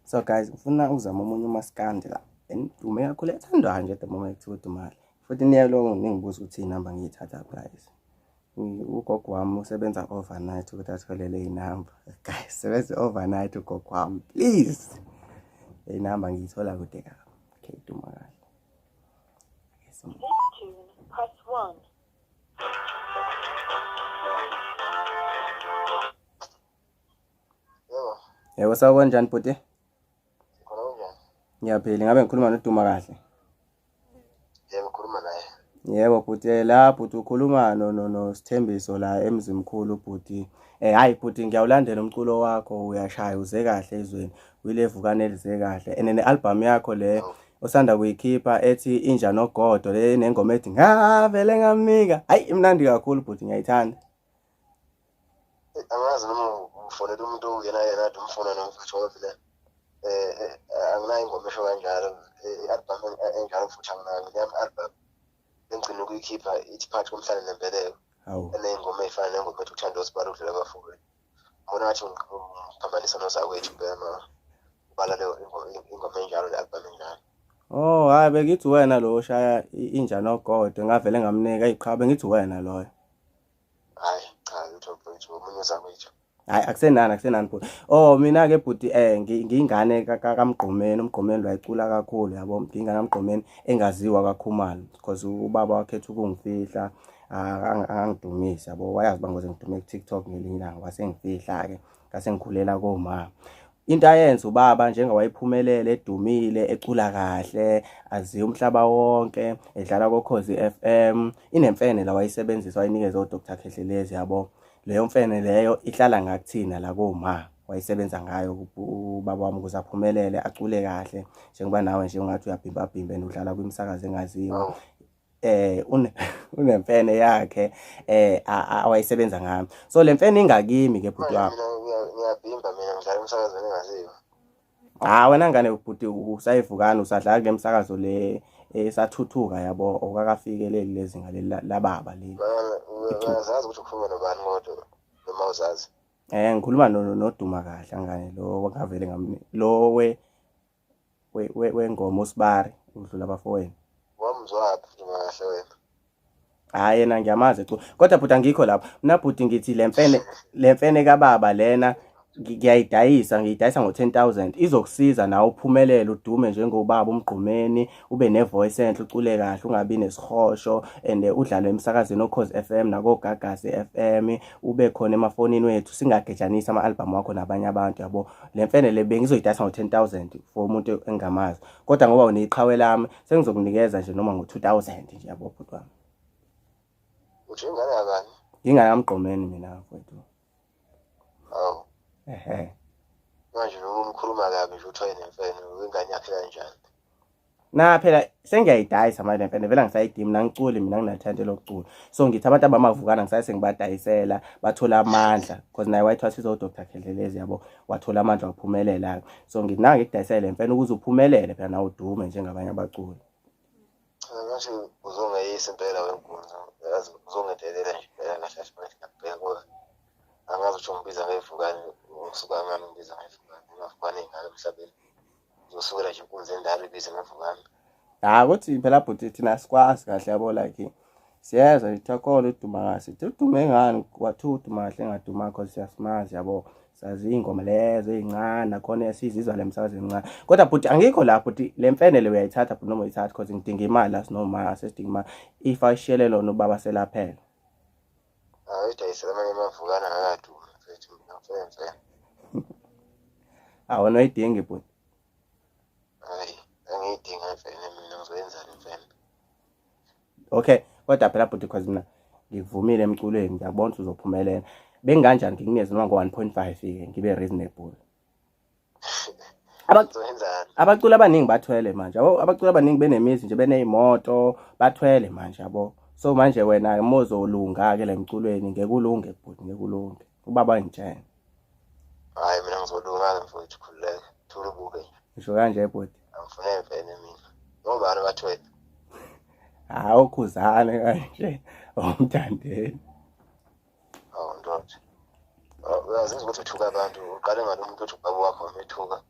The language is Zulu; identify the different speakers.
Speaker 1: So guys, ngifuna ukuzama omunye umaskandi la. Endume kakhulu ethandwayo nje at the moment kuthiwa uDumale. Futhi niye lokho ningibuza ukuthi inamba ngiyithatha guys. Ugogo wami usebenza overnight ukuthi atholele inamba. Guys, sebenza overnight ugogo wami. Please. Inamba ngiyithola kude kabi. Okay, duma kahle.
Speaker 2: This tune, press 1.
Speaker 3: Yebo,
Speaker 1: Yebo, sawubona bhuti?
Speaker 3: khona kunjani?
Speaker 1: Ngiyaphila, ngabe ngikhuluma noDuma kahle.
Speaker 3: Yebo, ngikhuluma naye.
Speaker 1: Yebo bhuti, la bhuti ukhuluma no no no Sithembiso la eMzimkhulu bhuti. Hayi bhuti ngiyawulandela umculo wakho uyashaya uze kahle ezweni. Uyilevukane elize kahle. And ne album yakho le osanda kuyikhipha ethi Inja Nogodo le nengoma ethi ngavele ngamnika. Hayi imnandi kakhulu bhuti ngiyayithanda.
Speaker 3: Angazi noma ufonela umuntu owuyena yena kade umfuna noma futhi ngoba phela anginayo ingoma esho kanjalo, i-album enjalo futhi anginayo. Mina yami i-album engigcina ukuyikhipha ithi Phakathi Komhlane Nembeleko.
Speaker 1: Hawu.
Speaker 3: Eney'ngoma ey'fana nengoma ethi Uthando Sibala Ukudlula Abafowenu. Ngibona ngathi ngiphambanisa nozakwethu impela ma ubala leyo ingoma enjalo ne-album enjalo.
Speaker 1: Oh, hayi bengithi wena lo oshaya Inja Nogodo ngavele ngamnika iqhawe bengithi wena loyo.
Speaker 3: Hhayi cha lutho mfowethu, omunye uzakwethu.
Speaker 1: Hayi akusenani akusenani bhuti. Oh mina ke bhuti ngiyingane kaMgqumeni, uMgqumeni lo ayicula kakhulu yabo. Ngiyingane kaMgqumeni engaziwa kaKhumalo because ubaba wakhetha ukungifihla angangidumisa yabo. Wayazi uba ngoze ngidume ku TikTok ngelinye ilanga wasengifihla ke ngase ngikhulela koma. Into ayenza ubaba njengoba wayephumelele edumile ecula kahle aziwa umhlaba wonke edlala koKhozi FM inemfene la wayisebenzisa wayinikeza oDr Khehlelezi yabo. Leyo mfene leyo ihlala ngakuthina la koma wayisebenza ngayo ubaba wami ukuze aphumelele acule kahle njengoba nawe nje ungathi uyabhimbabhimba and udlala kwimisakazo engaziwa. Unemfene yakhe awayisebenza ngayo. So le mfene ingakimi ke bhuti wami.
Speaker 3: Ngiyabhimba mina ngidlala emsakazweni engaziwa.
Speaker 1: Ha wena ngane bhuti usayivukana usadlala kule msakazo le esathuthuka yabo okakafikeleli lezinga leli lababa leli.
Speaker 3: Uyazazi ukuthi ukhuluma nobani kodwa noma uzazi?
Speaker 1: Ngikhuluma noDuma kahle ngane lo ngavele ngamni lo we wengoma uSibari udlula abafowenu.
Speaker 3: Wamzwaphi Duma kahle wena?
Speaker 1: Hayi yena ngiyamazi ecula. Kodwa bhuti angikho lapho. Mina bhuti ngithi le mfene kababa lena ngiyayidayisa, ngiyidayisa ngo-10,000. Izokusiza nawe uphumelele udume njengobaba uMgqumeni, ube ne-voice enhle ucule kahle ungabi nesihosho and udlale emsakazweni oKhozi FM nakoGagasi FM, ube khona emafonini wethu singagejanisi ama-album wakho nabanye abantu yabo. Le mfene le bengizoyidayisa ngo-10,000 for umuntu engingamazi. Kodwa ngoba uneqhawe lami sengizokunikeza nje noma ngo-2,000 nje yabo bhuti wami.
Speaker 3: Uthi ingane yakani?
Speaker 1: Ingane kaMgqumeni mina mfowethu.
Speaker 3: Hawu.
Speaker 1: Ehhe.
Speaker 3: Manje lo umkhuluma kabi nje uthi wayenemfene, ingane yakhe kanjani?
Speaker 1: Na phela sengiyayidayisa manje lemfene vele angisayidingi mina ngiculi mina nginathante lokucula. So ngithi abantu abamavukana ngisaye sengibadayisela bathola amandla because naye wayethwasisa uDr Khehlelezi yabo wathola amandla waphumelela. So ngithi nange ngikudayisele lemfene ukuze uphumelele phela nawe udume njengabanye abaculi.
Speaker 3: Cha ngathi uzongeyisa impela wenkunzi. Yazi uzongedelela nje impela kahle kahle manje ngiyakubheka kuwe. Angazi ukuthi ungibiza ngevukane, ngisuka ngani ungibiza ngevukane, ngavukane ingaka emhlabeni. Uzosukela nje inkunzi endala ibize ngevukane.
Speaker 1: Ha kuthi phela bhuti thina sikwazi kahle yabo like siyezwa nje kuthiwa uduma kahle. Sithi udume ngani kwathiwa uduma kahle engaduma cause siyasimazi yabo. Sazi iy'ngoma lezo ey'ncane nakhona sizizwa le msakazo encane. Kodwa bhuti angikho la bhuti le mfene le uyayithatha bhuti noma uyithatha cause ngidinga imali la sinoma sesidinga imali. If ayishiyele lona ubaba selaphela.
Speaker 3: Hayi udayisela amanye amavukane angakadumi mfethu mina ngifuna imfene.
Speaker 1: Ah wena uyidingi bhuti.
Speaker 3: Hayi angiyidingi imfene mina ngizoyenzani imfene.
Speaker 1: Okay kodwa phela bhuti cause mina ngikuvumile emculweni ngiyabona ukuthi uzophumelela. Benginganjani ngikunikeze noma ngo-1.5 ke ngibe reasonable. Abaculi abaningi bathwele manje yabo, abaculi abaningi benemizi nje beneyimoto bathwele manje yabo. So manje wena mozolunga ke lemculweni ngeke ulunge bhuti ngeke ulunge. Ubaba ngitshela.
Speaker 3: Hayi mina ngizolunga ke mfowethu khululeka. Thula ubuke nje.
Speaker 1: Ngisho kanje bhuti.
Speaker 3: Angifune imfene mina. Ngobani bathwele?
Speaker 1: Hawu khuzane kanje umthandeni.
Speaker 3: Awu ndoda. Uyazizwa ukuthi uthuka abantu, uqale ngalo muntu othi ubaba wakho wamethuka.